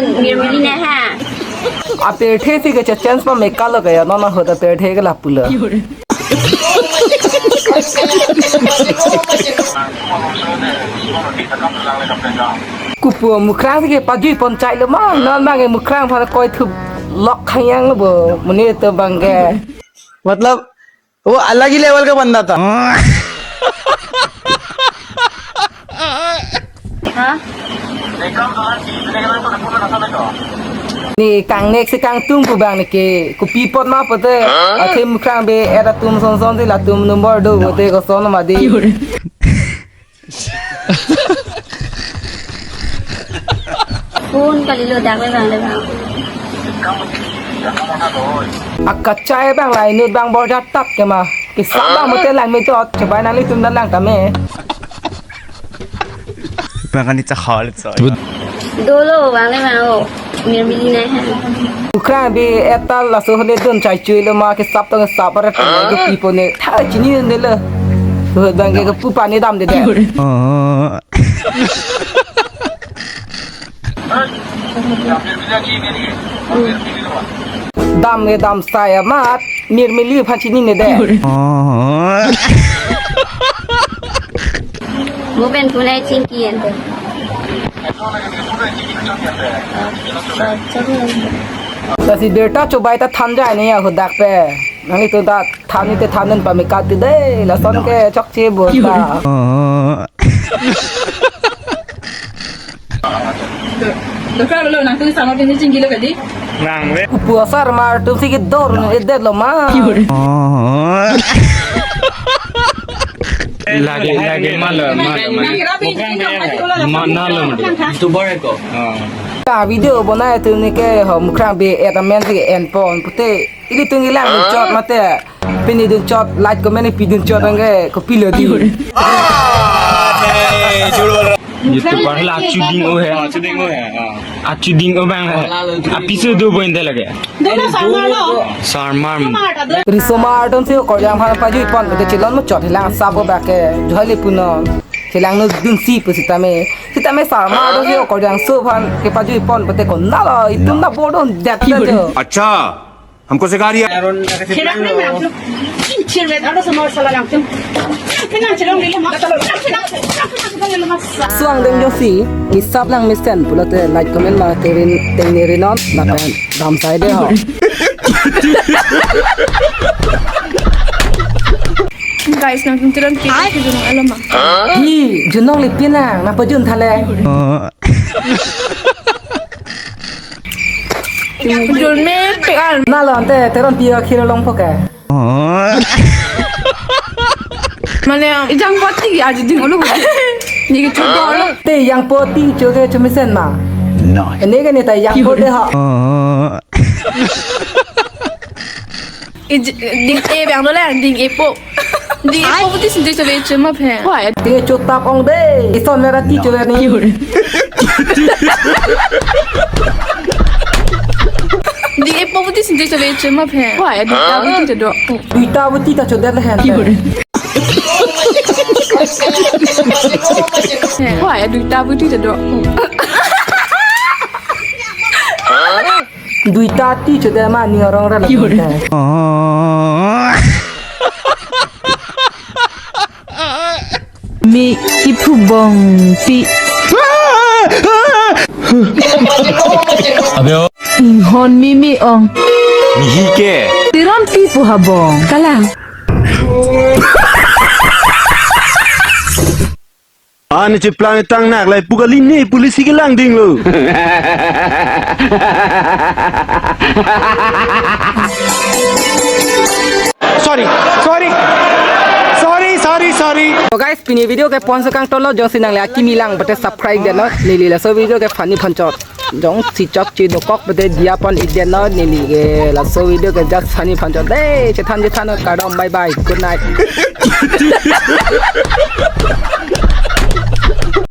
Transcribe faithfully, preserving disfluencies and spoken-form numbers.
Mirmili ne ha. Apirthe si ke chance ma mekalo ke ya, non ahut apirthe ke lapulo. Kopi mukrang si ke pajui pon chai lo ma, non bang ke mukrang aphan koi thup lok khang yang lo bo, monit atum bang ke. मतलब वो अलग ही लेवल का बंदा था। Ha? Ne kangnek si kangtung pu bang ne ke, kopi apot ma pote, athe mukrang be-et atum son son si latum number do pote koson ma di. Phone kalilo, dak le bang le bang. Akachai bang la inut bang borja tap ke ma. Kesap bang mote lang me chot, chebai nanglitum dan lang tame. Bang kani cha khal so. Dolo bang le bang o. Mirmili ne ha. Mukrang be-et ta laso hone dun chai chui lo ma, kesap tong sap arat ko pipo ne. Tha chini ne lo. Suhut bang ke pu pani dam de de. Oh. Dam ke dam sai amat, Mirmili aphan chinine de. Oh. Mo pen punai chingki ante. Lasi birta chobai ta than jai ne ya ahut dak pen. Nanglitum ta than ni te than den pameka ti de, lason ke chokche bo ta. Oh. Dokar lo nangtum sama pini chingki lo kadi. Nang le. Kopi asar mar atum si kedor ne edet lo ma. Oh. Lagi, lagi, malo, malo, malo. Mana lo, YouTuber ko. Oh. Ta video bonai atum ne ke ho mukrang be-et amen si en pon pute. Ilitum kelang dun chot mate. Pini dun chot, like, comment, pi dun chot angke, kopilo di. YouTuber la achu ding o he. Achu ding o he. Achu ding o bang he. Apiso do bo ente lake. Dono sarmar lo. Sarmar. Risomar atum si okorjang aphan pajui pon, pute chelon mo chot helang sabo bake, johaili punon. Chelang no dun si pu sitame. Sitame sarmar atum si okorjang so aphan kepajui pon, pute konat lo, itum na bodon det jo. अच्छा। हमको सिखा रही है। Suang deng josi, isap lang mesen pulote like comment ma terin tengni rinon, lapen dam sai de ho. Guys, nangtum teron ke ke junong alama. Hi, junong le pinang, nangpajun thale. Jun me pekan. Na lo ante teron pi akhir long poke. Mane ejang poti aji ding olo. Ni ke chudo olo. Te yang poti choke chomesen ma. No. Ene ke ne ta yang poti ha. Ej-, ding e bang dole, ding e po. Ding e po puti sinte chove chuma phe. Wah, ding e chotap ong de. Ison mera ti chove ni. Ding e po puti sinte chove chuma phe. Wah, ding ta puti ta do. Duita puti ta chodet le hen. Wah, duita puti ta do. Duita ti chodet ma ni arong ra lo. Mi iphu bong ti. Abeo. Inghon mi mi ong. Mihi ke. Tiram ti pu habong. Kalang. Ani chiplang tang nak lai pu kali ni polisi kelang ding lo. Sorry, sorry. Sorry, sorry, sorry. So guys, pini video ke ponso kangtolo, jongsi nang le akimi lang pute subscribe det non. Neli laso video ke funny phanchot. Jongsi chokche dokok pute diya pon ik det non, neli ke laso video ke just funny phanchot de. Chethan chethan, kardom, bye bye, good night.